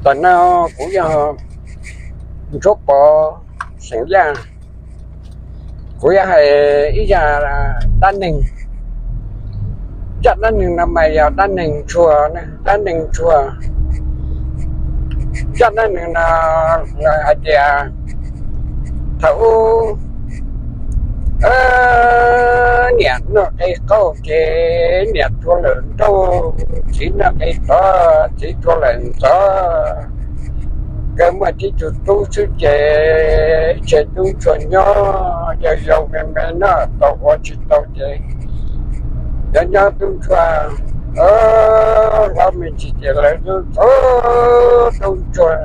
Tam no kuv yog Ntsuab Pov xeem Yaj. Kuv yuav hais ib zaj dab neeg. Zaj dab neeg no mas yog dab neeg ntsuag, dab neeg ntsuag. Zaj dab neeg no hais tias thaum ub niam noj qe qaug ces niam tuag lawm nrauj, txiv noj qe tov txiv tuag lawm ntxov. Nkawd muaj tib tug tub xwb ces tseg tub ntsuag nyob, yog yau me me noj tau ua tsis tau ces nyob nyob tub ntsuag hlob me ntsis ces lawv ntxov tub ntsuag.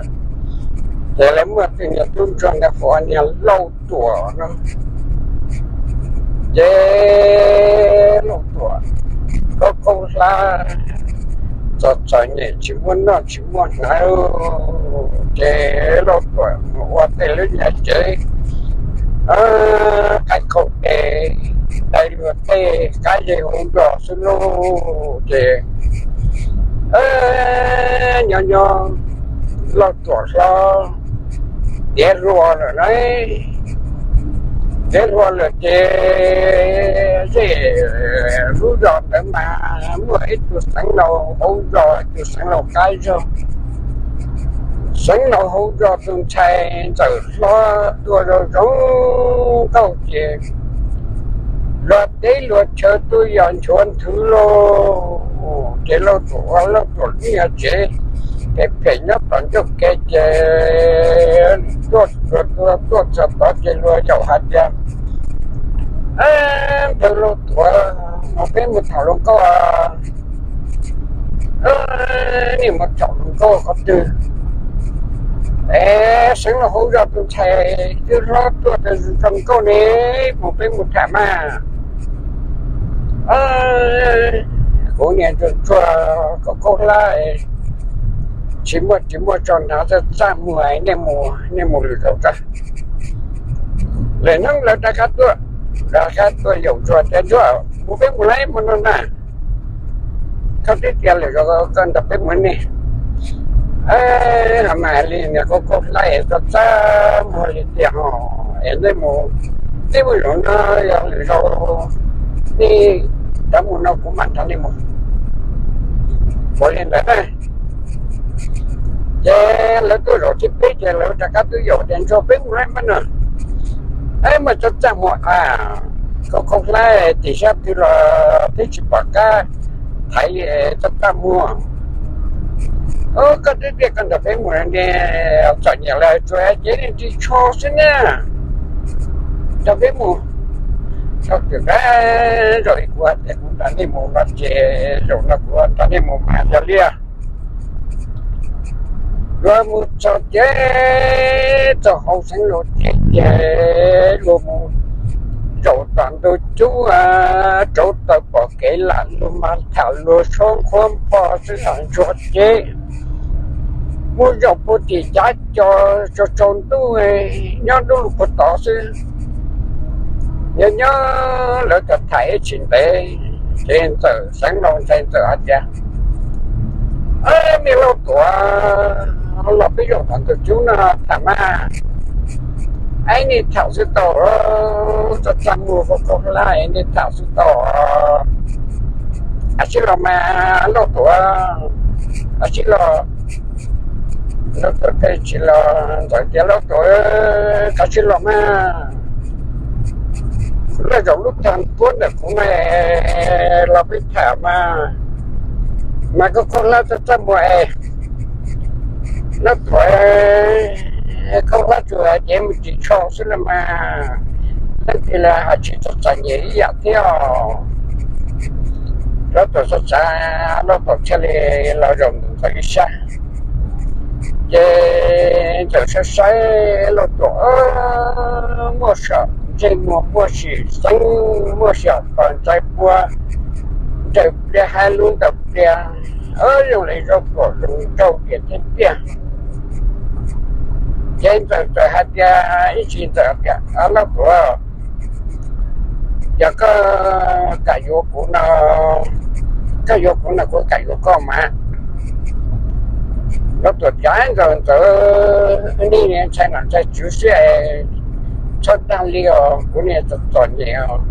Ces lawv muaj tug niag tub ntsuag ntawd hu ua niag Lauj Tuam no. Ces Lauj Tuam khaub khaub hlab, txom txom nyem tsis muaj noj tsis muaj hnav. Ces Lauj Tuam mus ua tej lub nyuag tsev qaib qaum tes, dai luag tej qab ze hauv zos xwb lauj. Ces nyob nyob Lauj Tuam hlob tiav hluas lawm na, tiav hluas lawm ces zej lub zos ntawd mas muaj ib tug xeev laus hauv zos, ib tug xeev laus qab zog. Xeev laus hauv zos tus ntxhais ntxawm hlob tuaj zoo zoo nkauj ces luag teb luag chaw tuaj yos nchuav nthwv lauj. Ces Lauj Tuam ua Lauj Tuam lub nyuag tsev phem phem nyob tom ncauj ke ces tuaj txog tod ces luag yaum hais tias, Npawg Lauj Tuam, peb mus tham hluas nkauj. Nej mus tham hluas nkauj qhov twg? Es xeev laus hauv zos tus ntxhais twb hlob tuaj tau zoo zoo nkauj ne, mus peb mus tham mas. Kuv niag ntsuag ntsuag khaub khaub hlab, tsis muaj tsis muaj tso hnav, txaj txaj muag, nej mus nej mus lwm zaus tso. Lwm hnub lawv rov qab tuaj, rov qab tuaj yaum ntsuag tias, Ntsuag, mus peb mus lawm mus no na. Koj twb tias lwm zaus koj nrog peb mus ne. Ho mas li niag khaub khaub hlab es txaj txaj muag li tiag ho, es nej mus, nej mus zaum no, yog lwm zaus nej rov mus no kuv mam nrog nej mus. Ua li ntawd na. Ces lawv tuaj zaum thib peb ces lawv rov qab tuaj yaum tias, Ntsuag, peb mus lawm mas no. Muaj txaj txaj muag a, khaub khaub hlab tim sab twg los twb tsis pom qab thaiv li, txaj txaj muag. Koj twb tias koj nrog peb mus ne, txom nyem lawm tsuas cev ris tsho xwb na. Nrog peb mus, tau twm a, zaum ib kuv tias kuv nrog nej mus no ces zaum no kuv nrog nej mus mas yog li. Luag mus txog ces txog hauv xeev laus ces, ces luag mus zaum tom ntug cub, rauv taws pom kev lam lug mas tham luag suab nqhuab npog xwb los ntsuag ces mus zaum puag tim cav co tsaus tsaus ntuj, nyob nruab lug puag tod xwb. Nyob nyob lawv tham tham ib tsis ntev ces ntxawm xeev laus ntxhais ntxawm hais tias, Me Lauj Tuam, los peb zaum tom ntug cub no tham mas. Ib niag thaum xwb tau, txaj txaj muag khaub khaub hlab, ib niag thaum xwb tau. Kav tsij los mas Lauj Tuam, kav tsij los. Lauj Tuam thiaj tsis los, ntxawm tias, Lauj Tuam, kav tsij los mas. Lawv zaum lub tag npuab ntawm kuv no los peb tham mas, mas khaub khaub hlab txaj txaj muag es. Lauj Tuam, khaub hlab tsuas cev me ris tsho xwb los mas, leej twg los hais tsis txom txom nyem ib yam thiab os. Lauj Tuam xav xav, Lauj Tuam thiaj li los zaum ntawm ntxawm ib sab. Ces ntxawm saib saib Lauj Tuam, muaj saum ntsej muag muaj sim xeeb, muaj saum tos ntsais pua, ntsais pliag haib lub ntaus pliag, zoo li zaub tuam zoo nraug tiag tiag tiag. Ces ntxawm txawm hais tias, ib tsis ntxawm tias, Lauj Tuam, yog koj kam yuav kuv no, koj yuav kuv no kuv kam yuav koj mas. Lauj Tuam tias, Ntxawm, Ntxawm, nej ntshai los ntshai tswv xwb, txhob dag li os, kuv niag txom txom nyem os.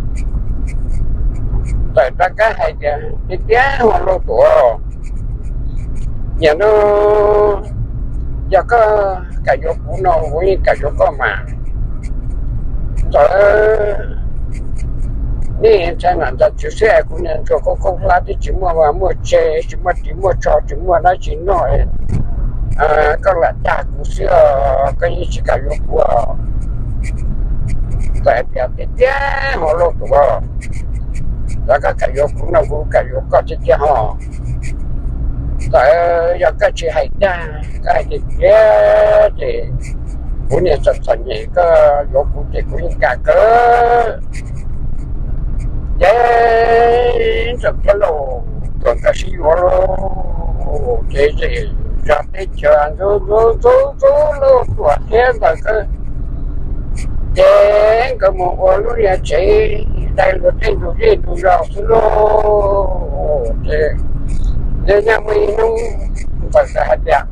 Ntxawm rov qab hais tias, Tiag tiag os Lauj Tuam, nim no yog koj kam yuav kuv no kuv yeej kam yuav koj mas. Ntxawm, nej ntshai los ntshai tswv xwb, kuv niag ntsuag khaub khaub hlab twb tsis muaj vaj muaj tse, tsis muaj ris muaj tsho, tsis muaj dab tsi noj, koj lam dag kuv xwb os, koj yeej tsis kam yuav kuv. Ntxawm tias, Tiag tiag os Lauj Tuam, yog koj kam yuav kuv no kuv kam yuav koj tiag tiag os. Ntxawm, yog koj tsis hais dag, koj hais tiag tiag ces kuv niag txom txom nyem, koj yuav kuv ces kuv yeej kam kawg. Ces Ntxawm thiab Lauj Tuam nkawd sib yuav lauj, ces zej zos teb chaws ntxub ntxub ntxub ntxub Lauj Tuam thiab Ntxawm nkawd. Ces nkawd mus ua lub niag tsev dai luag tej ntug zej ntug zos xwb lauj. Ces nyob muaj ib hnub Ntxawm txawm hais tias,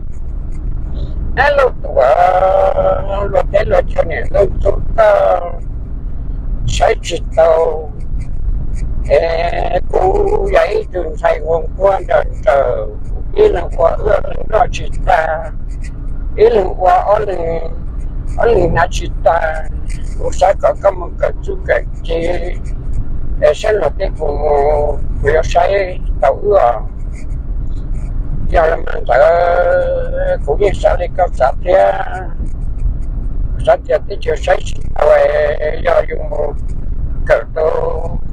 Ab Lauj Tuam, luag teb luag chaw niam ntxub ntxub koj saib tsis taus. Es kuv yog ib tug ntxhais ua nquag nrawm nrawm, ib leeg ua ub ib leeg no tsis tag, ib leeg ua ob leeg, ob leeg hnav tsis tag. Kuv xav kom koj mus kawm txuj kawm ci es saib luag tej puas mus, kuv yuav saib tau wb os. Yog los mas Ntxawm, kuv yeej xav li koj xav thiab, xav tias teb chaws saib tsis taus, yog yus mus kawm tau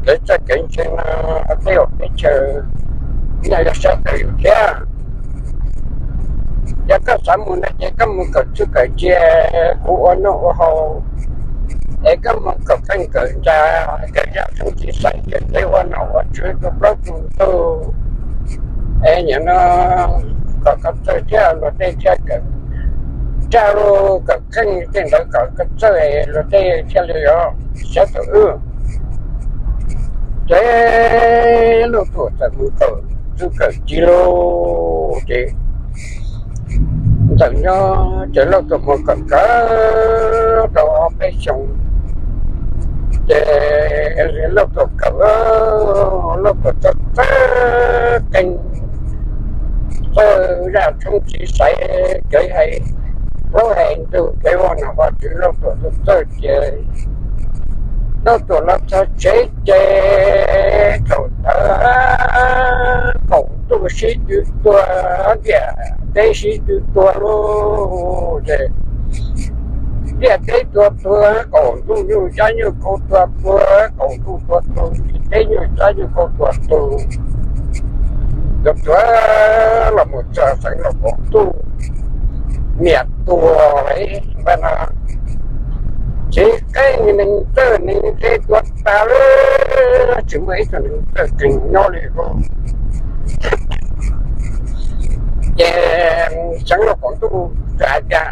kev txawj kev ntse no, tej zaum teb chaws yeej yuav saib tau yus thiab. Yog koj xav mus no ces koj mus kawm txuj kawm ci, kuv ua noj ua haus, es koj mus kawm qeej kawm ncav, kawm zaj tshoob txiv xaiv, kawm ua nom ua tswv, tus plaub tus ntug, es nim no kom koj txawj thiab luag tej thiaj kawm, raj lug kawm qeej tej ntawd kom koj txawj luag tej thiaj li yuav saib tau wb. Ces Lauj Tuam txawm mus kawm txuj kawm ci lauj. Ces Ntxawm nyob ces Lauj Tuam mus kawm kawm tau ob peb xyoos, ces Lauj Tuam kawm, Lauj Tuam txawj txawj qeej, txawj zaj tshoob txiv xaiv, kev hais plaub hais ntug, kev ua nom ua tswv Lauj Tuam txawj txawj ces Lauj Tuam los txog tsev ces thaum ntawd qaum ntuj sib tw tuag, ntiaj teb sib tw tuag lauj. Ces ntiaj teb tuag tuag, qaum ntuj nyuj cab nyuj kau tuag tuag, qaum ntuj tuag tuag, ntiaj teb nyuj cab nyuj kau tuag tuag. Tuag tuag los mus txog xeev Lauj Kaum Ntuj, niam tuag lawm no, txiv qeej neeg txawj neeg ntse tuag tas lawm, tsis muaj ib tug neeg txawj qeej nyob li lauj. Ces xeev Lauj Kaum Ntuj txawm hais tias,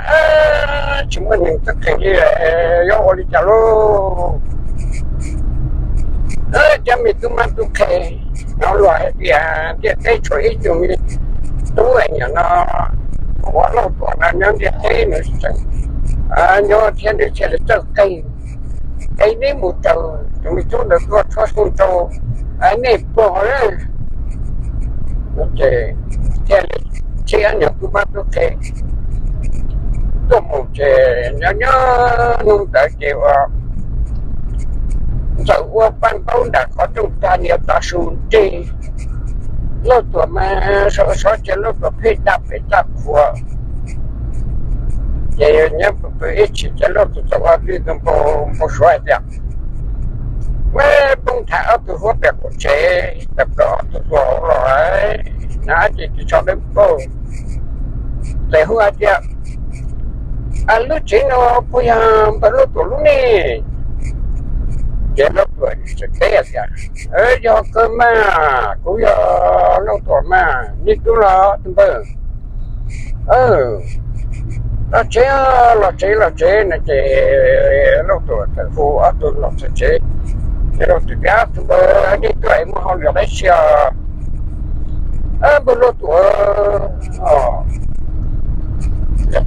Tsis muaj neeg txawj qeej li, yuav ua li cas lauj? Cov me tub mab tub qhe, no luag hais tias ntiaj teb tshuav ib tug me tub nyuam no, ua Lauj Tuam no nyob ntiaj teb nws tseem nyob thiab nws thiaj li txawj qeej. Es neb mus raws tus me tub ntawd tuaj txhua xyoo rau, nej pog na. Ces thiaj li tsib ob nyuag tub mab tub qhe tuaj mus ces nyob nyob hnub ntawd ces ua Ntxawm ua paj ntaub nram qhov rooj tag nias tav su nrig, Lauj Tuam mas sov sov ces Lauj Tuam pheej daj pem daj qhuav. Ces nyob pw ib chim ces Lauj Tuam txawm ua lwj tus npau npau suav hais tias, Ua poob tham ob tug huab pem qaum tsev, tawm plaws ob tug tuag hauv los, na ces tis tsho dawb paug. Ces hu hais tias, Lub tsev no puas yog npawg Lauj Tuam lub ne? Ces Lauj Tuam teb tias, Yog kawg mas, kuv yog Lauj Tuam mas, nej twb los tus npawg. Los tsev, los tsev, los tsev no ces Lauj Tuam txawm hu ob tug los txog tsev. Ces Lauj Tuam tias, Tus npawg, nej tuaj es muaj hauj lwm dab tsi os? Npawg Lauj Tuam,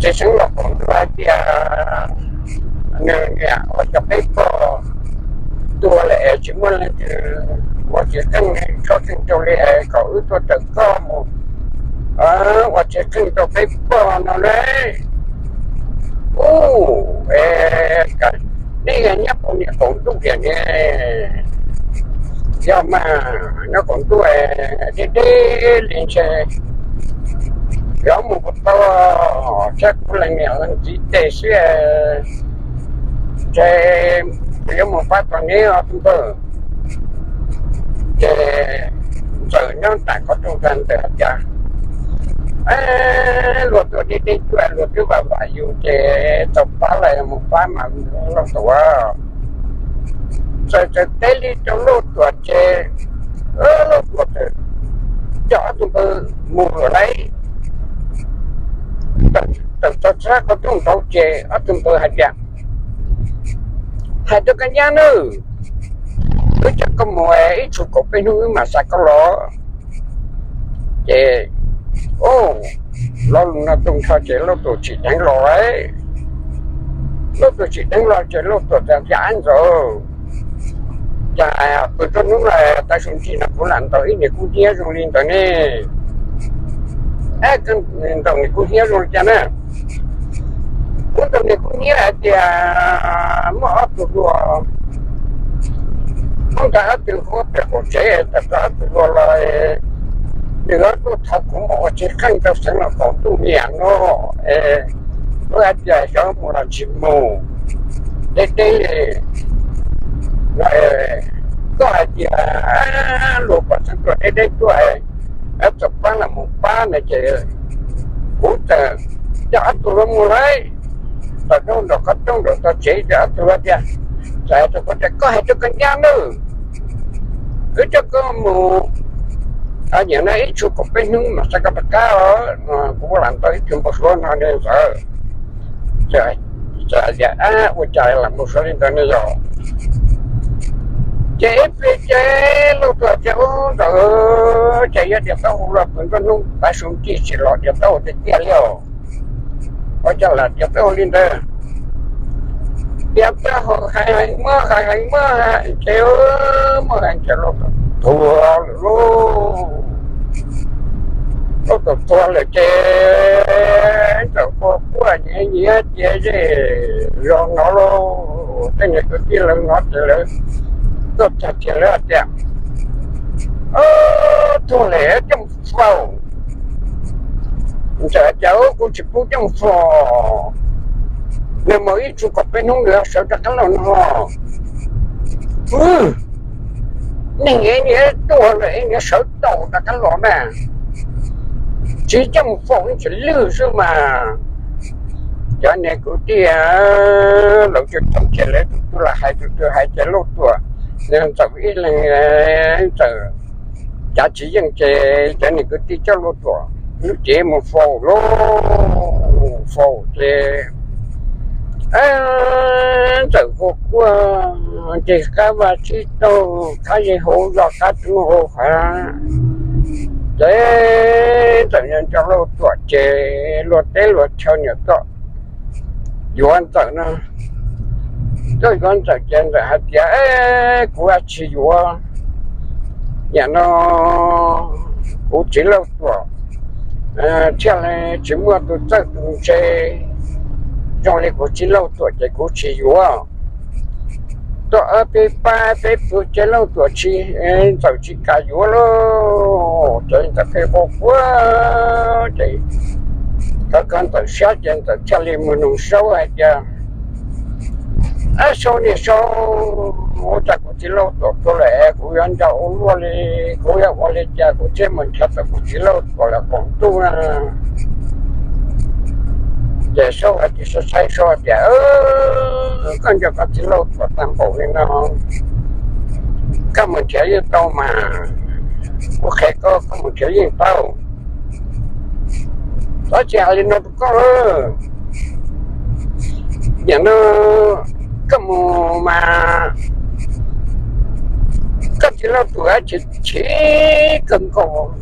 Tsev Xeev Laus qaum ntuj hais tias nws niam ua cov peb pog tuag lawm es tsis muaj leej twg ua tsev qeej, txhob qeej rau li es kom wb tuaj raws koj mus ua tsev qeej rau peb pog no lauj. Ub, es nej nyob pem niam qaum ntuj tiag ne, yog mas nyob qaum ntuj deb deb li ntshe yuav mus puas tau, thiab kuv leej niam leej txiv tes xwb, ntshe yuav mus pab tau neb ob tug npawg. Ces Ntxawm nyob nram qhov rooj ntawd hais tias, luag tuaj deb deb tuaj, luag twb vam vam yus ces tau pab los mus pab mas Lauj Tuam. Ntxawm txawm teb li rau Lauj Tuam ces Lauj Tuam txawm coj ob tug npawg mus lawm lauj. Tawm txog sab qhov rooj nraud ces ob tug npawg hais tias, hais rau koj nyab nawb, wb coj koj mus ib tshuaj kaum peb hnub wb mam xa koj los. Ces, o, lo lus no tu nrho ces Lauj Tuam tsim dheev los. Lauj Tuam tsim dheev los ces Lauj Tuam tias, Ab Ntxawm, cas pw nruab hnub los tau su ntsis no kuv lam ntaus ib niag kub hnyiab zoo li ntawd ne. Ab, koj ntaus niag kub hnyiab zoo li cas na? Kuv ntaus niag kub hnyiab hais tias muaj ob tug hluas, muaj ob tug hluas pem qaum tsev, tau ob tug hluas los, nws tuaj thov kuv mus ua tsev qeej rau Xeev Laus qaum ntuj niam no, kuv hais tias xyov mus los tsis mus, deb deb li. Koj hais tias luag pom Xeev Laus deb deb tuaj, txawm pab los mus pab no ces kuv txawm coj ob tug hluas mus lauj. Tawm nraum qhov rooj nraum tog tsev ces ob tug hluas tias, txawm hais rau kuv tias, Koj hais rau koj nyab nawb, wb coj koj mus, nim no ib tshuaj kaum peb hnub mam xa koj rov qab os, kuv lam ntaus ib tug npau suav no ne Ntxawm. Txawm tias, Ab, ua cas lam npau suav li ntawd ne yog? Ces ib pliag ces Lauj Tuam tias, Ub, Ntxawm, ces yog tias taub hau los pw nruab hnub tav su ncig tsis los tias taub hau tiag tiag li os. Ua cas lam tias taub hau li ntawd? Tias taub hau hais heev mog, hais heev mog, ces muaj hais tias Lauj Tuam tuag lawm lauj. Lauj Tuam tuag lawm ces Ntxawm quaj quaj nyiav nyiav ces zej zog hnov lauj, tej niag kwv tij lawv hnov ces lawv tuaj txog ces lawv hais tias, Tuag lawm coj mus faus. Ntxawm tias, Kuv tsis pub coj mus faus, nws mus ib tshuaj kaum peb hnub nws sawv rov qab los no. Neeg es niag tuag lawm es niag sawv tau rov qab los na, tsis coj mus faus tsis lwj xwb mas. Cov niag kwv tij lawv coob coob ces lawv tus twg los hais tus twg hais ces Lauj Tuam, Ntxawm ib leeg, Ntxawm cav tsis yeej ces cov niag kwv tij coj Lauj Tuam lub cev mus faus lauj, faus ces Ntxawm quaj quaj ces qab vaj tsib taug qab zej hauv zos qab roob hauv hav, ces Ntxawm nco nco Lauj Tuam ces luag teb luag chaw niam tuaj yuav Ntxawm no. Tuaj yuav Ntxawm ces Ntxawm hais tias, Kuv tsis yuav, nim no kuv txiv Lauj Tuam thiaj li tsis muaj tus txawj tus ntse zoo li kuv txiv Lauj Tuam ces kuv tsis yuav. Tuaj ob peb pab peb pw ces Lauj Tuam tsis, Ntxawm tsis kam yuav lauj. Ces Ntxawm pheej quaj quaj ces khov kho Ntxawm siab ces Ntxawm thiaj li mus nug Saub hais tias, Ab Saub niam Saub, ua cas kuv txiv Lauj Tuam tuag lawm kuv yuav nco ua luaj li, kuv yuav ua li cas kuv thiaj mus nrhiav tau kuv txiv Lauj Tuam lawm qaum ntuj na? Ces Saub hais tias, Saub saib Saub tias, Koj nco koj txiv Lauj Tuam tag npaum li no, koj mus nrhiav yeej tau mas, kuv qhia koj, koj mus nrhiav yeej tau. Txhob tsis hais li no rau koj, nim no koj mus mas koj txiv Lauj Tuam chim chim kawg nkaus,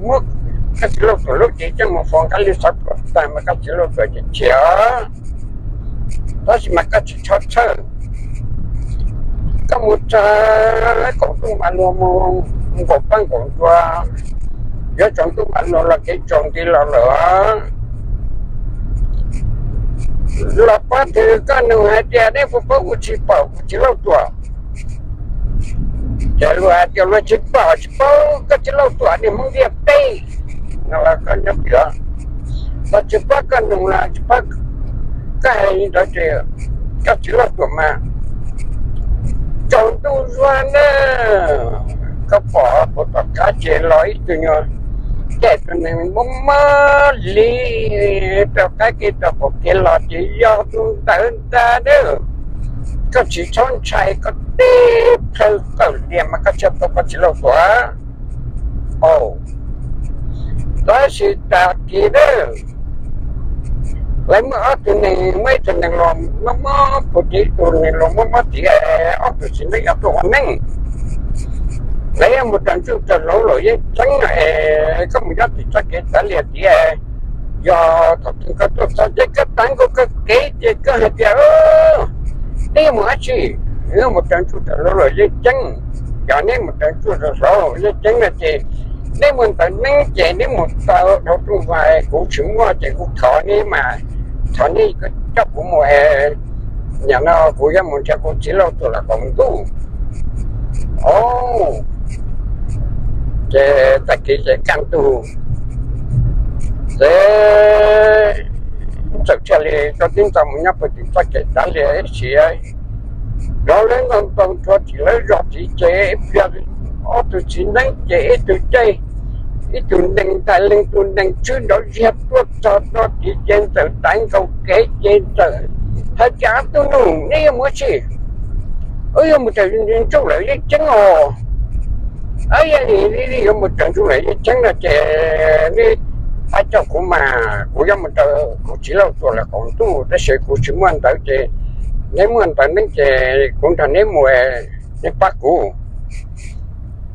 muab Koj txiv Lauj Tuam lub cev coj mus faus nqa lwj xov tuam tag mas koj txiv Lauj Tuam ces chim, tab sis mas koj tsis txhob txhawj. Koj mus tsa kaum ntuj mas luag mus nkaum pab nkaum ntua, yuav tsaus ntuj mas luag los kev tsaus nti los lawm. Los pab twg koj nug hais tias neb puas paub kuv tsis pom kuv txiv Lauj Tuam? Ces luag hais tias luag tsis pom, tsis paub koj txiv Lauj Tuam niag Hmoob Ntiaj Teb no los koj nyob pem, los tsis pom koj nug los tsis pom koj hais li ntawd ces koj txiv Lauj Tuam mas tsaus ntuj zuag na. Koj pom puag tom qab ces los ib tug nyuag caij tus neeg mob mob li rau qab kev rau pom kev los ces yog tus ntawd ntag na. Koj tsis txhob ntshai, koj tib plhaw qawm lias mas koj txhaj tau koj txiv Lauj Tuam. Tab sis tag kis na, lawv muaj ob tug neeg, muaj ib tug neeg los mob mob puag tid, ib tug neeg los mob mob tid, ob tug txiv neeb yog tuaj ua neeb. Lawv yuav mus raws ntsuj raws hlauv los yeej ceeb no es koj mus nyob tim txoj kev tsav lias tid, yog thaum twg koj tuaj txog ces koj tav nkaus koj kev ces koj hais tias neb yuav mus dab tsi? Yuav mus raws ntsuj raws hlauv los yeej ceeb. Yog neb mus raws ntsuj raws hlauv yeej ceeb no ces neb muaj ntawv neeb ces neb mus tau dhau rooj vag, kuv tsis muaj ces kuv thov neb mas, thov neb coj kuv mus, nim no kuv yuav mus nrhiav kuv txiv Lauj Tuam los kaum ntuj. Ces tag kis ces kaj ntug ces Ntxawm thiaj li rov tib ntxo mus nyob puag tim txoj kev tsav lias ib sim, rov lawv ntoo ntoo rau tim lawv zos tid ces ib pliag ob tug txiv neeb ces ib tug caij, ib tug nees ntais leej tug nees tswb nrov ziag tuaj txog rau tid ces Ntxawm tav nkaus kev ces Ntxawm hais tias, Ob tug nus, neb yuav mus dab tsi? Wb yuav mus raws ntsuj lawm yeej ceeb os. Yog li neb yuav mus raws ntsuj lawm yeej ceeb no ces neb pab coj kuv mas, kuv yuav mus raws kuv txiv Lauj Tuam los kaum ntuj tab sis kuv tsis muaj ntawv ces neb muaj ntawv neeb ces kuv nrog neb mus, neb pab kuv.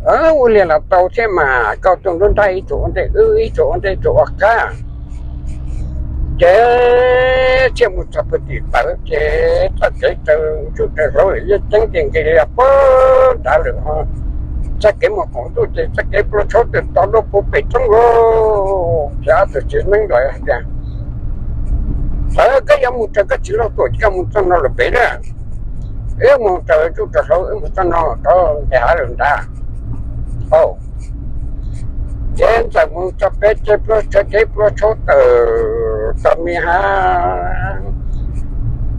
Ua li los tau thiab mas, koj tuaj nruab nrab ib tug ua ntej wb, ib tug ua ntej ib tug ua qab. Ces thiaj mus txog puag tim tawv ces txoj kev raws ntsuj raws hlauv yeej ceeb ces nqis li puag nrad lawm. Txoj kev mus kaum ntuj ces txoj kev plua tshauv twb to luaj puag pem roob lauj. Ces ob tug txiv neeb ntawd hais tias, Txawm koj yuav mus raws koj txiv Lauj Tuam ces koj mus txoj no lawm pem na, wb mus raws ntsuj raws hlauv wb mus txoj no rau nqes hav lawm nrad. Ces Ntxawm mus txog pem ces plua tshauv, kev plua tshauv tawm txog me hav,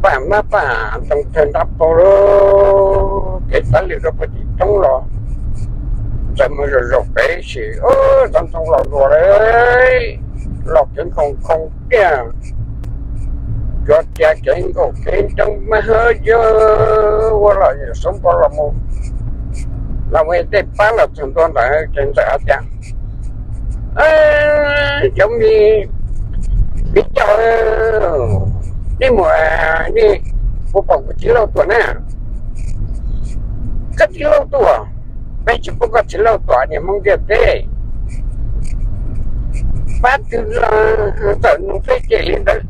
pam mab pam ntoo tawg nrab paug lawm, kev txav lwm rau puag tim roob los. Ntxawm mus zaum zaum pem sim, txog ntoo los luas lawm, los kev nkhaus nkhaus tiag. Yuav tias kev nkaum kev nroo mas hawb yawg ua los xub npo los mus, los mus tej pab los txog ntua ntawd ces Ntxawm hais tias, Cov me viv ncaus, nej mus, nej puas pom kuv txiv Lauj Tuam na? Koj txiv Lauj Tuam? Peb tsis paub koj txiv Lauj Tuam niag Hmoob ntiaj teb. Pab twg los txawm nug peb ces li ntawd.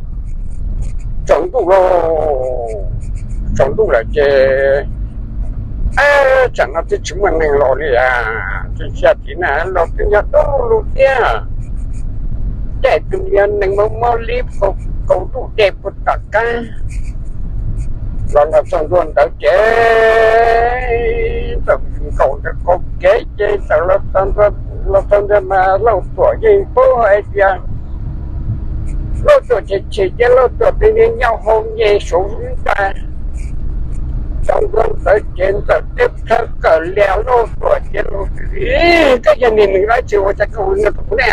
Tsaus ntuj los, tsaus ntuj lawm ces tsam no twb tsis muaj neeg los li as, tsis xya tim na los twb nyob dub lug thiab. Caij tus niag neeg mob mob li kaus ntuj dej puag tom qab los los txog ntua ntawd ces Ntxawm nkaum ntawd kaus kev ces Ntxawm los txog ntua mas Lauj Tuam yeej paub hais tias Lauj Tuam chim chim ces Lauj Tuam tus niag nyob hauv nce saud ntag. Txog ntua ntawd ces Ntxawm teb plhaw kawm lias Lauj Tuam ces Lauj Tuam, Koj yog niag neeg dab tsi ua cas koj hu no rau kuv ne?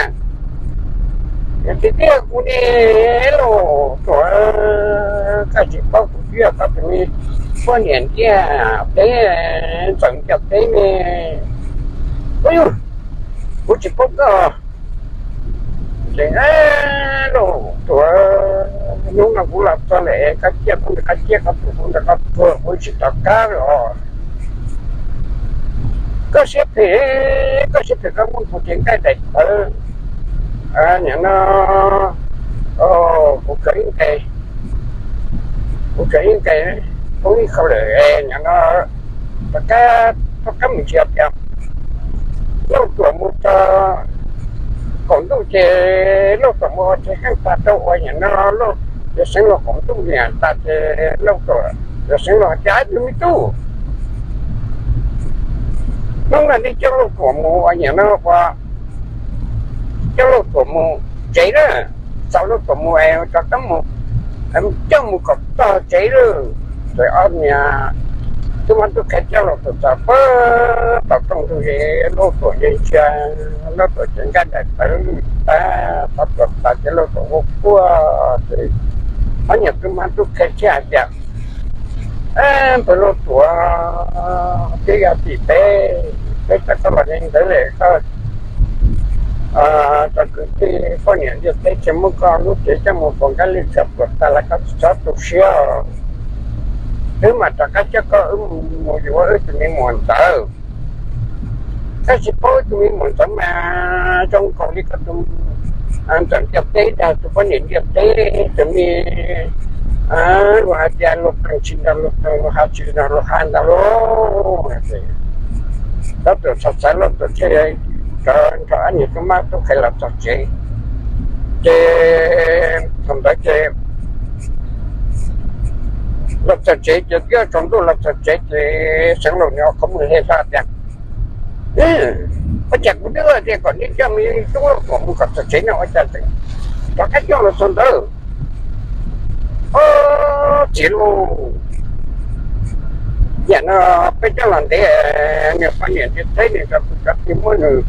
Tiag tiag kuv ne, Lauj Tuam, koj tsis paub kuv twb yog koj tus me poj niam ntiaj teb, Ntxawm ntiaj teb ne. Ub, kuv tsis paub koj. Ces Lauj Tuam, hnub no kuv los txog lawm, koj ciaj kuv ntawm koj ciaj, koj tuag kuv ntawm koj tuag, kuv tsis rov qab lawm os. Koj siab phem, koj siab phem koj muab kuv cev nqaij daim tawv Nim no kuv kawm ib nqes, kuv kawm ib nqes, poob ib qho lawm, nim no rov qab, rov qab mus ntsia tias Lauj Tuam mus txog qaum ntuj ces Lauj Tuam mus ua tsev qeej tas rau uas nim no Lauj, yawg Xeev Laus qaum ntuj niam tas ces Lauj Tuam, yawg Xeev Laus hais tias, Tus me tub, hnub no nej coj Lauj Tuam mus ua nim no ua, coj Lauj Tuam mus tsev lawm, xa Lauj Tuam mus es rov qab mus, coj mus kom txog tsev lawm. Ces ob niag tub mab tub qhe coj Lauj Tuam txog pem tom rooj ntug es Lauj Tuam ntsia ntsia, Lauj Tuam ces nkaj daim tawv tag, txog Tuam tas ces Lauj Tuam ua quaj ces ob niag tub mab tub qhe thiaj hais tias, Npawg Lauj Tuam, twb yog tim peb, peb coj koj los li ntawd lawm, koj cov kwv tij poj niam ntiaj teb tsis muab koj lub cev coj mus faus nkaj lwj txog Tuam tas lawm, koj tsis txhob tu siab, wb mam rov qab coj koj wb mus yuav wb tus me muam ntxawm. Koj tsis paub wb tus me muam ntxawm mas zoo nkaus li koj tus ntxawm ntiaj teb dag tus poj niam ntiaj teb tus me luag hais tias luag plees tsis nrog luag plees, luag hav tsis nrog luag hav ntag lauj. Lauj Tuam xav xav Lauj Tuam thiaj nrog ob niag tub mab tub qhe los txog tsev. Ces thaum ntawd ces los txog tsev ces twb tsaus ntuj los txog tsev ces Xeev Laus nws ua qhov muag hle hlo tias, Ua cas kuv twb hais tias kom nej coj me tub Lauj Tuam mus kom txog tsev no ua cas tseem rov qab coj los txog ntawd? Ob, txiv lauj, nim no peb coj los ntev, nws poj niam ntiaj teb nws cov kwv cov tij muab nws,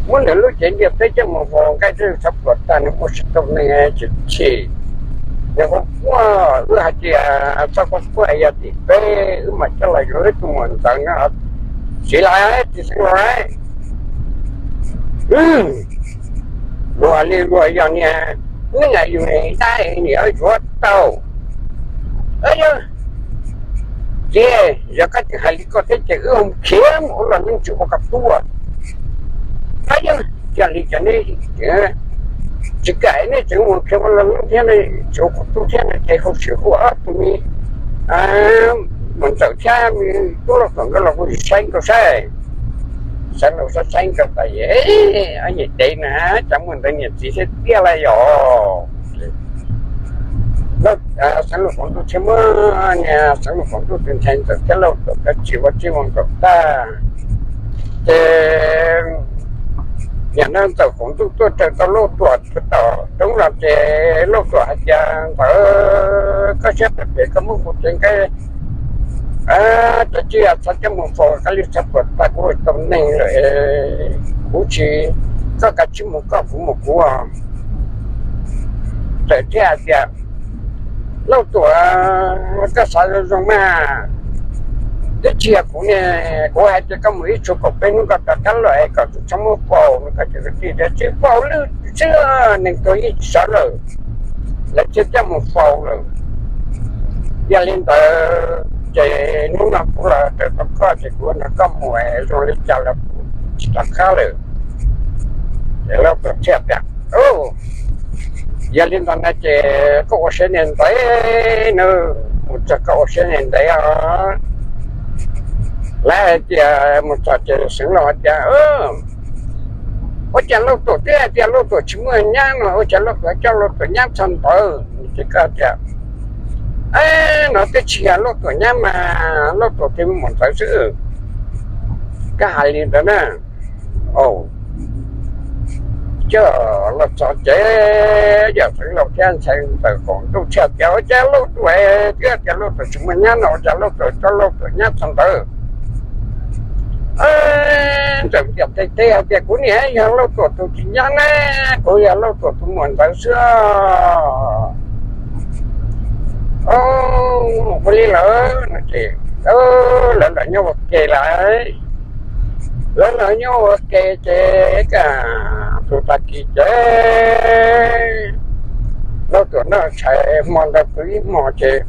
muab nws lub cev ntiaj teb coj mus faus nkaj lwj txog Tuam tas nws ua tsis tau neeg tsis chim. Nws ua quaj, wb hais tias txhob quaj quaj, yog tim peb wb mam coj los yuav wb tus muam ntxawm no. Txiv lauj, txiv Xeev Laus, luag li luag yog niag neeg yus dab niam yuav tau. Yog, txiv, yog koj tseem hais li koj thiab ces wb mus khiav mus ua los neej tsis ua koj tuaj. Yog, yog li cas nej tsis kam nej tseem mus khiav ua los neej thiab tsis ua koj tuaj thiab no ces hauj sim hu ob tug me muam ntxawm thiab me tub Lauj Tuam nkawd los kuv saib nkauj saib. Xeev Laus saib saib nkawd tas es, Ob, niam dev na, cas muaj ntawd niam txiv thiab tiag lauj yog. Xeev Laus qaum ntuj thiaj muab niag Xeev Laus qaum ntuj tus ntxhais ntxawm thiab Lauj Tuam nkawd tsim ua txij ua nkawm tag. Ces nim no ntxawm qaum ntuj tuaj raws tau Lauj Tuam tom roob los ces Lauj Tuam hais tias, Ntxawm, koj siab phem phem koj muab kuv cev nqaij cov tsiaj txhob coj mus faus, koj li txhob puas tag kuv ua tau neeg lawm, kuv tsis, koj kav tsij mus koj, kuv mus kuv. Ntxawm thiaj hais tias, Lauj Tuam, koj xav zoo zoo mas, twb tsis yog kuv ne, kuv hais tias koj mus ib tshuaj kaum peb hnub koj rov qab los es kom tsis txhob muab faus no, koj tsis faus lwj xwb, neeg tuag yeej tsis sawv lawm, lawv thiaj coj mus faus lawm. Yog li ntawd ces hnub no kuv los raws tau koj ces kuv nrog koj mus, zoo li cas los kuv tsis rov qab lawm. Ces Lauj Tuam thiaj tias, Yog li ntawd na ces koj ua siab ntev ntev nawb, mus txog koj ua siab ntev ntev os. Lawv hais tias mus txog ces Xeev Laus hais tias, Ua cas Lauj Tuam twb hais tias Lauj Tuam tsis muaj nyab no, ua cas Lauj Tuam coj Lauj Tuam nyab txog ntawd? Ces koj tias, No twb tsis yog Lauj Tuam nyab mas, Lauj Tuam tus me muam ntxawm xwb. Koj hais li ntawd na. Coj los txog ces yawm Xeev Laus thiab ntxhais ntxawm qaum ntuj thiaj tias, Ua cas Lauj Tuam twb hais tias Lauj Tuam tsis muaj nyab no, ua cas Lauj Tuam coj Lauj Tuam nyab txog ntawd? Ntxawm tias, Tej teb hais tias kuv niam yog Lauj Tuam tus tsis nyab ne, kuv yog Lauj Tuam tus muam ntxawm xwb. Ua li lawm no ces lawv los nyob ua ke lawm. Lawv los nyob ua ke ces kaj ntug tag kis ces Lauj Tuam noj tshais hmo ntawd pw ib hmo ces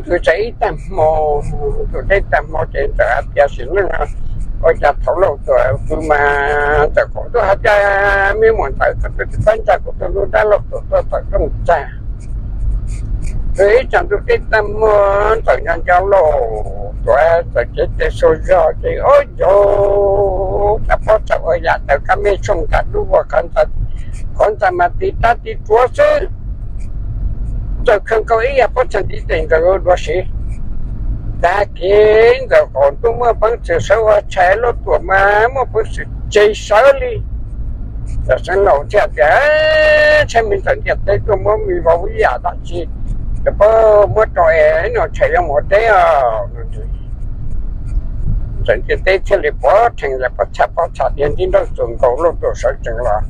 pw tshais ib tag hmo, pw tshais ib tag hmo ces txawm hais tias sim neej no Ua cas thaum Lauj Tuam pw mas Ntxawm Kaum Ntuj hais tias, me muam Ntxawm, koj tus txiv pab ntsa kuv tus ntub dab Lauj Tuam tuaj tawm rooj tag. Ib tsam ntuj teb tag muag Ntxawm nco nco Lauj Tuam txawm cev tes xuas zog ces ob yog rab pob txha ua yam tawv kab me tshooj nram dub vog qhov ntxa mas tiv tab tiv tsuav xwb. Ntxawm khaws nkaus ib yam pob txha ntiv tes Ntxawm dua siv. Tag kis Ntxawm Kaum Ntuj muaj peev xwm sawv ua tshais, Lauj Tuam mas muaj peev xwm tseg sawv li. Tam sim no thiaj tias, ntshai me Ntxawm ntiaj teb tuaj muab me vauv ib yam dab tsi, puas muab rau es no tshais yuav mus ua teb os. Ntxawm ntiaj teb thiaj li pov rhees yam pob txha pob txha tias ntiv nrab txuas nkaus Lauj Tuam sawv tsees los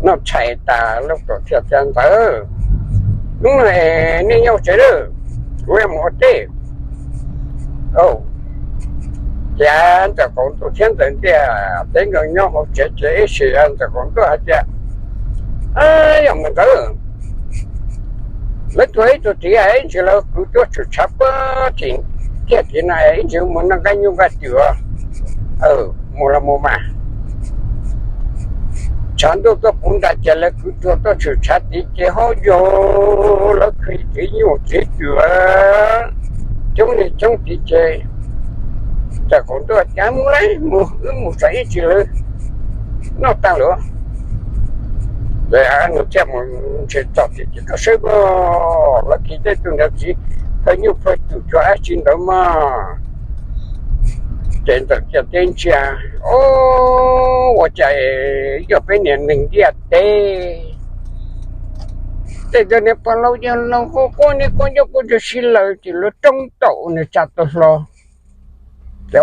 noj tshais tas Lauj Tuam thiaj tias, Ntxawm, hnub no es nej nyob tsev lawm, kuv yuav mus ua teb. Ces Ntxawm Kaum Ntuj thiab Ntxawm ntiaj teb nkawd nyob hauv tsev ces ib sim Ntxawm Kaum Ntuj hais tias, yog mus Ntxawm, lawv tuag ib tug tiv, ib ntsis lawv kwv tuaj tshwm tshav puag tim tiaj tim no, ib ntsis mus noj nqaij nyuj nqaij twm, mus los mus mas. Tshav ntuj tuaj puv nra ces lawv kwv tuag tuaj tshwm tshav tid ces hauv yog lawv khwv txiv nyuj txiv twm coob li coob tid ces Ntxawm Kaum Ntuj tias, mus lauj, mus, wb mus txog ib ntsis lawv noj tag lawm. Ces nws thiaj mus ntshe txog tid ces koj saib, lawv khwv tej tug niag txiv phawj nyuj phawj twm cov dab tsi ntawd mas. Ces Ntxawm ntiaj teb ntsia, o, ua cas yog peb niag neeg ntiaj teb tej tug niag pog laus yawg laus quaj quaj niaj quaj ncauj quaj ntswg si lawm ces lawv roob tau nws tsa tau hlo. Ces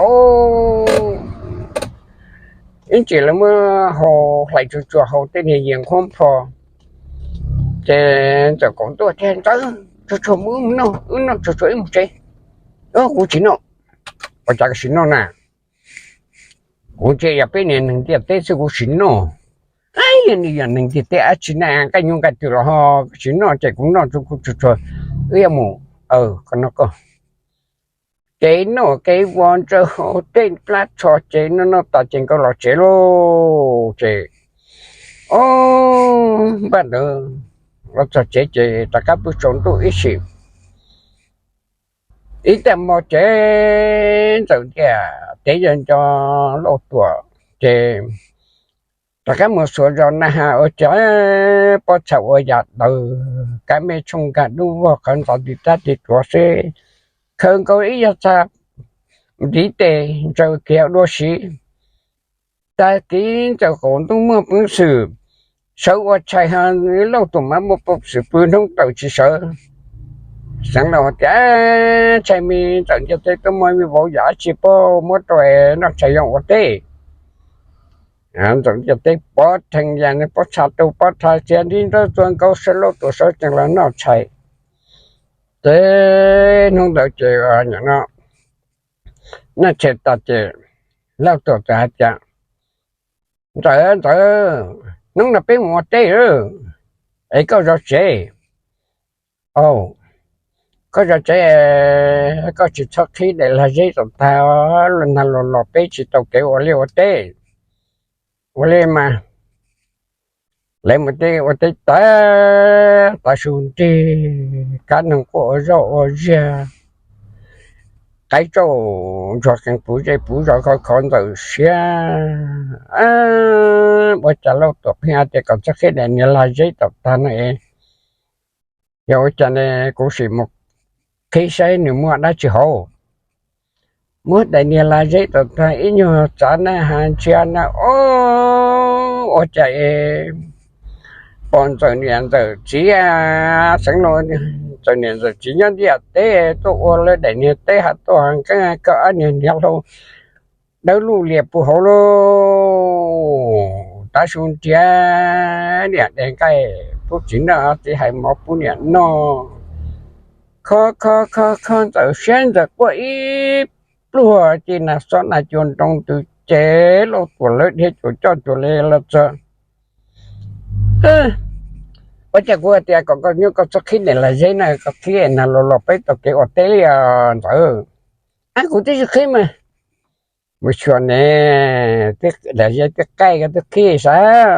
ib ntsis lawv muab hau hlais tsuag tsuag hau tej niag yias nqhuab npho. Ces Ntxawm Kaum Ntuj tias, Ntxawm, tsuag tsuag mus, wb mus noj, wb noj tsuag tsuag wb mus tsev. Kuv tsis noj. Ua cas koj tsis noj na? Kuv ntsia yog peb niag neeg ntiaj teb xwb kuv tsis noj. Yog nws yog neeg ntiaj teb dab tsi na, nqaij nyuj nqaij twm los ho koj tsis noj ces kuv noj tsuag tsuag, wb yuav mus. Koj noj koj. Kev noj kev vov ntsaws hauv tej plab tsho ces noj noj tas ces nkawd los tsev lauj. Ces o, npaj ntawd los txog tsev ces rov qab pw tsaus ntuj ib sim. Ib tag hmo ces Ntxawm ntiaj teb nco nco Lauj Tuam ces rov qab mus xuas zos na has ua cas pob txha ua yam tawv kab me tshooj nkag dub vog qhov ntxov tiv tab tiv tuav xwb. Khaws nkaus ib yam txha ntiv tes ntsaws kiag dua siv. Tag kis Ntxawm Kaum Ntuj muaj peev xwm sawv ua tshais, ho Lauj Tuam mas muaj peev xwm pw hnub tawm tsis sawv. Xeev Laus tias, ntshai me Ntxawm ntiaj teb tuaj muab me vauv yam dab tsi puas muab rau es noj tshais yuav ua teb. Ntxawm ntiaj teb pov rhees yam nws pob txha rau pob txha xiav ntiv nrab txuas nkaus sawv Lauj Tuam sawv tsees los noj tshais. Ces hnub ntawd ces noj tshais tas ces Lauj Tuam txawm hais tias, Ntxawm, Ntxawm, hnub no peb mus ua teb, es koj zov tsev. Koj zov tsev, koj tsis txhob qhib daim lag zeb tom tag, nag los los peb tsis tau kev ua liaj ua teb. Ua li mas lawv mus teb ua teb tas, tav su nrig, kab noog quaj ua zoj ua ziag, qaib tsaus ntsuag qees puv zej puv zos khov khov Ntxawm siab. Ua cas Lauj Tuam pheej hais tias kom txhob qhib daim niag lag zeb tom tag no es, yog ua cas ne? Kuv sim mus qhib saib nws muaj dab tsi hauv. Muab daim niag lag zeb tom tag ib nyuag txav na has ntsia na, o, ua cas es pom Ntxawm niam Ntxawm txiv, Xeev Laus, Ntxawm niam Ntxawm txiv nyob ntiaj teb tuaj ua lawv daim niag teb hav tuaj nkeeb koj ob niag niag hlau dawb luj lias puag hauv lauj. Tav su nrig, niam de nqaij pub txiv noj, txiv hais mov pub niam noj. Khov khov khov khov Ntxawm siab Ntxawm quaj ib pluag ces nas xob nas cua nroo ntws ces Lauj Tuam lawv dhia cuam coj cuam li los txog. Ua cas kuv hais tias kom koj nyob koj txhob qhib daim lag zeb na, koj qhib nag los los peb tau kev ua teb li os Ntxawm. Ab, kuv twb tsis qhib mas. mus xyuas ne, daim zeb twb qaij koj twb qhib sav.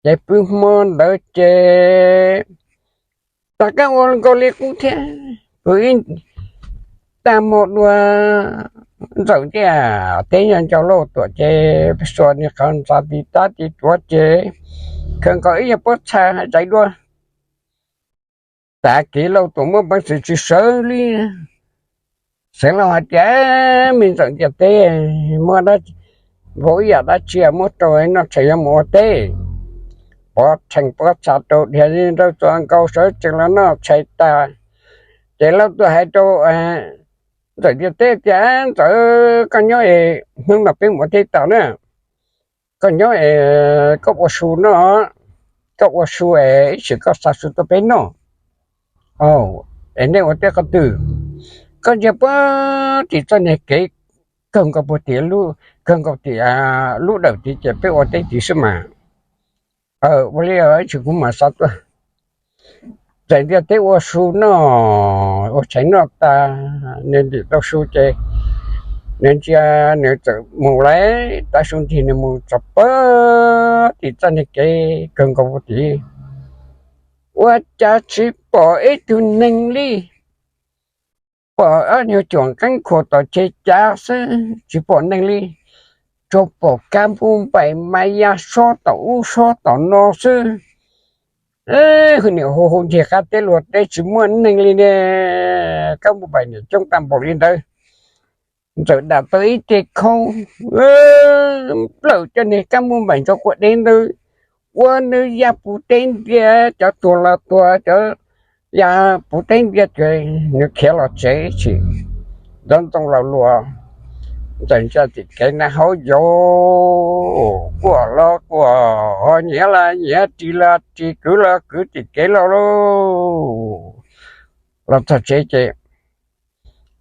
Ces pw hmo ntawd ces rov qab ua nkaus li qub thiab. Pw ib tag hmo dua, Ntxawm thiaj teb nco Lauj Tuam ces xuas nws qhov ntxa tiv tab tiv tuav ces khaws nkaus ib yam pob txha zais dua. Tav kev Lauj Tuam muaj peev xwm tsis sawv li. Xeev Laus hais tias, me Ntxawm ntiaj teb, muab vau ib yam dab tsi muab rau noj tshais yuav mus ua teb. Pov rhees pob txha rau dhia li nraug txuas nkaus sawv tsees los noj tshais tas. Ces Lauj Tuam hais rau Ntxawm ntiaj teb tias, Ntxawm, koj nyob es hnub no peb mus ua teb tas na. Koj nyob es koj ua su no, koj ua su es ib sim koj xa su tuaj peb noj. Es nej ua teb qhov twg? Koj ntsia puag tim txoj niag kev kawg nkaus puag tim, kawg nkaus tim lub dawm tid ces peb ua teb tid xwb mas. Ua li ib sim kuv mam xa tuaj. Ntxawm ntiaj teb ua su noj, ua tshais noj tas, nws ntim tau su ces nws ntsia, nws txawm mus lawm, tav su nrig nws mus txog puag tim txoj niag kev kawg nkaus puag tid. Ua cas tsis pom ib tug neeg li, pom ob nyuag cuam qeeb khuam tom ceg cav xwb, tsis pom neeg li. Tsuas pom kab npub npaim mas ya sob tom ub sob tom no xwb. Niam hu hu ncig qab teb luag teb tsis muaj neeg li ne, kab npub npaim niam coob tag npaum li ntawd. Ntxawm dam tau ib ce khaub, nplawm cov niag kab npub npaim ntso quav deb ntawd, ua nws ya puv teb ntiag, cov tuag los tuag, cov ya puv teb ntiag ces nws khiav los tsev tsis nco ntxoo los luag. Ntxawm ntsia tim kev na haub yau, quaj los quaj, nyiav los nyiav, ris los ris, kwv los kwv tim kev los lauj. Los txog tsev ces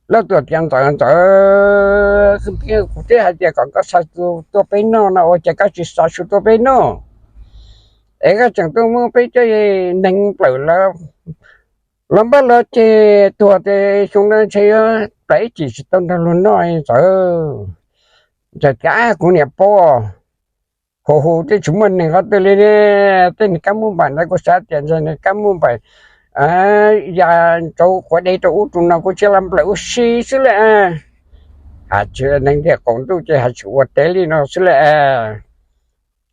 Lauj Tuam tias, Ntxawm, Ntxawm, kuv twb hais tias kom koj xa su tuaj peb noj no ua cas koj tsis xa su tuaj peb noj? Es koj tseem tuaj muab peb cov neeg nplawm los npaj los ces tuag ces xyoo no ntshe yuav plam ib cim tsis tau nrog luag noj Ntxawm. Ntxawm tias, Kuv niam paub, hu hu twb tsis muaj neeg qhov twg li ne. Tej niag kab npub npaim ntawd kuv xav tias ntshe niag kab npub npaim ya ntso quav deb rau ub rau no kuv cia li nplawm ua si xwb lauj. Hais tsis neeg ntiag qaum ntuj ces hais tsis ua teb li no xwb lauj.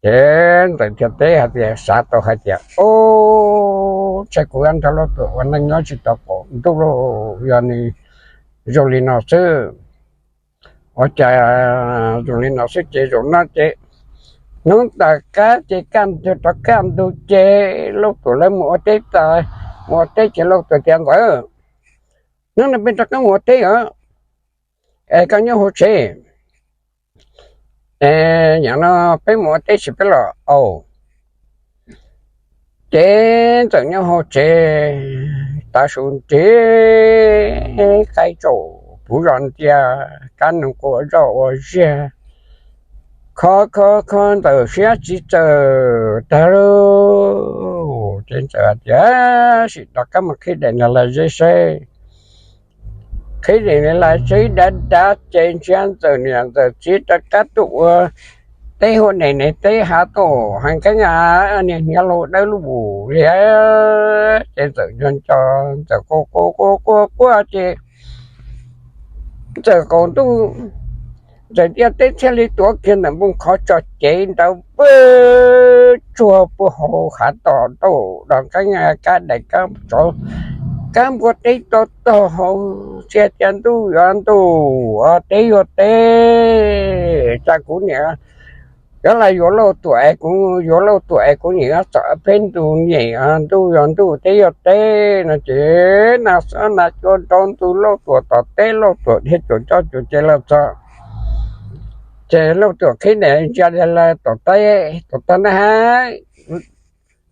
Ces Ntxawm thiaj teb hais tias, xav tau hais tias, Ub, ntshe kuv nrog Lauj Tuam ua neej nyob tsis tau qaum ntuj lauj, yog nws zoo li no xwb. Ua cas zoo li no xwb ces zaum no ces hnub tom qab ces kaj ntug rov kaj ntug ces Lauj Tuam lawv mus ua teb tas, mus ua teb ces Lauj Tuam tias, Ntxawm, hnub no peb rov qab mus ua teb os, es koj nyob hauv tsev, es nim no peb mus ua teb tsis peb los au. Ces Ntxawm nyob hauv tsev, tav su nrig qaib tsaum puv zos ntiag, kab noog quaj zoj ua ziag, kho kho kho Ntxawm siab tsis txawm tag lauj. Ces Ntxawm hais tias, Sim rov qab mus qhib daim niag lag zeb seb. Qhib daim niag lag zeb dav dav ces ntsia Ntxawm niam Ntxawm txiv rov qab tuaj ua teb hauv daim niag teb hav tuaj, hais nkeeb niag hniav laus dawb lub vus li. Ces Ntxawm nco nco, Ntxawm quaj quaj quaj quaj quaj ces Ntxawm qaum ntuj, Ntxawm ntiaj teb thiaj li tuav kiag ntawm npoo qhov tso cev ntawd pw tsuag puag hauv hav tom ntauj, dos nkeeb kab daim kab tsov, kab npua teb to tog hauv, txia cia ntuj yuav ntuj, teb yuav teb, cas kuv niam yuav los yuav Lauj Tuam es kuv yuav Lauj Tuam es kuv niam yuav txom peb ntus nyem, ntuj yuav ntuj teb yuav teb no ces nas xob nas cua nrau ntuj Lauj Tuam tom teb, Lauj Tuam dhia cuam coj cuam ces los txog. Ces Lauj Tuam qhib daim ntsia li lawm tom teb, tom tog na has,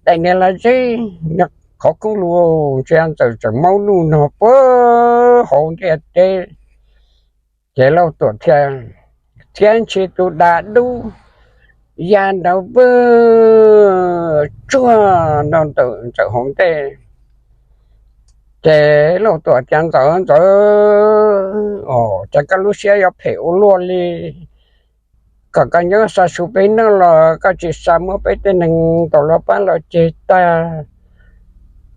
daim niag lag zeb, niag qhov koob lus ntsia Ntxawm tseem maub nuj nog puag hauv ntiaj teb. Ces Lauj Tuam thiaj, thiab ntshis tus da dub ya nrov vwg tsuag nrog Ntxawm hauv ntej. Ces Lauj Tuam tias, Ntxawm, Ntxawm, cas koj lub siab yuav phem ua luaj li? Kom koj nyob xa su peb noj los koj tsis xa, muab peb tej neeg tau luag pab los ceg tag.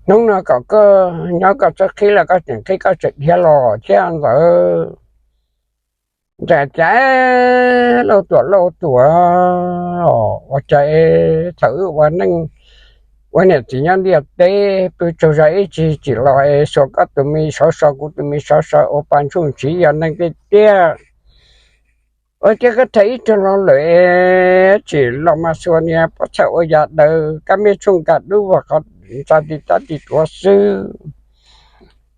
Hnub no kom koj nyob koj txhob qhib los koj tseem qhib koj tseem dhia los thiab Ntxawm. Ntxawm tias, Lauj Tuam, Lauj Tuam, ua cas thaum wb ua neej ua niam txiv nyob ntiaj teb pw tsaug zog ib tsig tsim los es xuas koj tus me sov so kuv tus me sov so ua pa ntsuj ntsiv yog neeg tiag tiag. Ua cas koj tham ib tug los lawm es tsim los mas xuas niag pob txha ua yam daws kab me tsuj nkag dub vag qhov ntxa ti tab ti tuav xwb.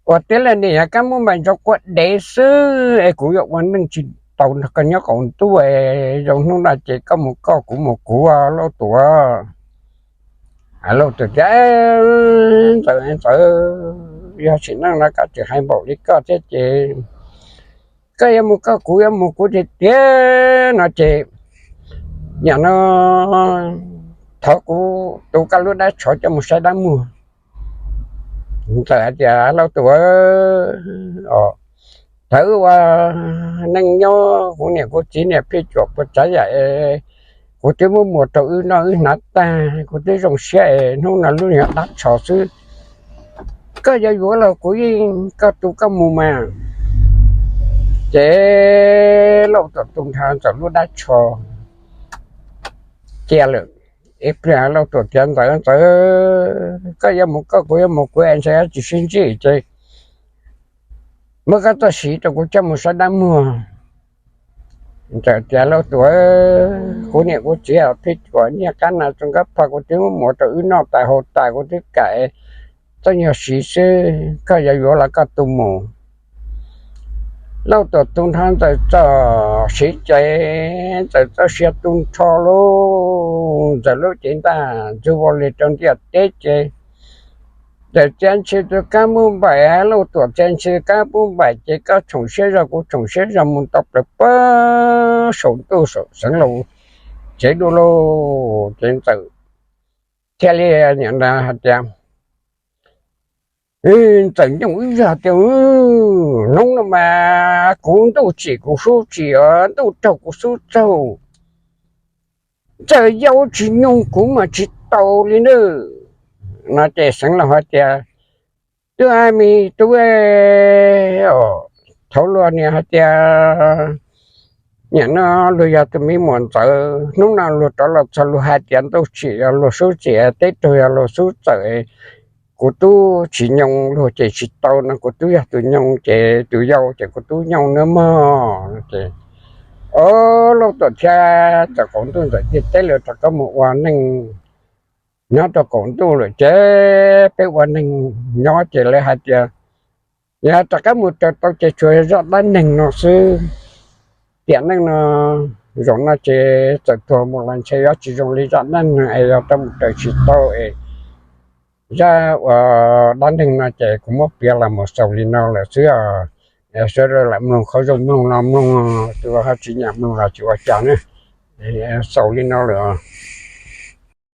Ua tiag li ne, yog kab muab npais ntsoov quaj dev xwb es kuv yuav ua neej tsis tau nrog koj nyob qaum ntuj es zoo hnub no ces koj mus koj kuv mus kuv Lauj Tuam. Lauj Tuam tias, Ntxawm, Ntxawm, yog sim neej no koj tseem hais npaum li koj thiab ces koj yuav mus koj kuv yuav mus kuv tiag tiag no ces nim no thov kuv tu koj lub dab tsho coj mus saib dab muag. Ntxawm hais tias, Lauj Tuam, thaum wb ua neej nyob kuv niam kuv txiv niam phij cuam puas tsav yam es kuv twb muab muas rau wb noj wb hnav tag kuv twb zoo siab es hnub no lub niag dab tsho xwb. Koj yuav yuav los kuv yeej koj tu koj mus mas. Ces Lauj Tuam tu nrho Ntxawm lub dab tsho cia lawm. Ib pliag Lauj Tuam tias, Ntxawm, Ntxawm, koj yuav mus koj kuv yuav mus kuv es ntshai tsis sib ntsib ces muab koj txoj siv rau kuv coj mus saib dab muag. Ntxawm tias, Lauj Tuam, kuv niam kuv txiv phij cuam nyiaj qab nas txoos kab phaj kuv twb muab muas rau wb noj tas haus tas kuv twb kam txoj nyuag siv xwb, koj yuav yuav los koj tu mus. Lauj Tuam tu nrho Ntxawm txoj siv ces Ntxawm txoj sia tu nrho lauj, Ntxawm lub cev ntaj ntsug vau li rau ntiaj teb ces Ntxawm txia ntshis tus kab npub npaim, Lauj Tuam txia ntshis tus kab npub npaim ces koj tshoom siab zog kuv tshoom siab zog mus tau plaws pag saum ntuj saum Xeev Laus tsev dua lauj. Ces Ntxawm thiaj li nim no hais tias, Ntxawm nyooj ib zag tias, Hnub no mas kuv ntuj tsim kuv xub tsim, ntuj raug kuv xub raug, Ntxawm yau tsis nyoog kuv mas tsis tau li nawb. No ces Xeev Laus hais tias, Tub a mi tub, thaum luag niam hais tias nim no luag yog tus me muam Ntxawm, hnub no luag rov los txog luag hais tias ntuj tsim yog luag xub tsim, teb raug yog luag xub txawm, kuv twb tsis nyoog, luag ces tsis tau no kuv twb yog tus nyoog ces tus yau ces kuv twb nyoog nawb mog. Ces, o, Lauj Tuam thiab Ntxawm qaum ntuj Ntxawm thiaj teb lawv rov qab mus ua neeg nyob rau qaum ntuj lawm ces peb ua neeg nyob ces lawv hais tias yog rov qab mus raws tau ces tsuas zaj dab neeg no xwb. Tiam neej no, zaum no ces txawm tuag mus los ntshe yuav tsis zoo li zaj dab neeg es yog rov mus raws tsis tau es zaj uas dab neeg no ces kuv muab piav los mus xaus li no lawm xwb. Sawv daws lam mloog qhov zoo mloog los mloog, tus ho tsis nyiam mloog los tsis ua cas ne. Xaus li no lawm.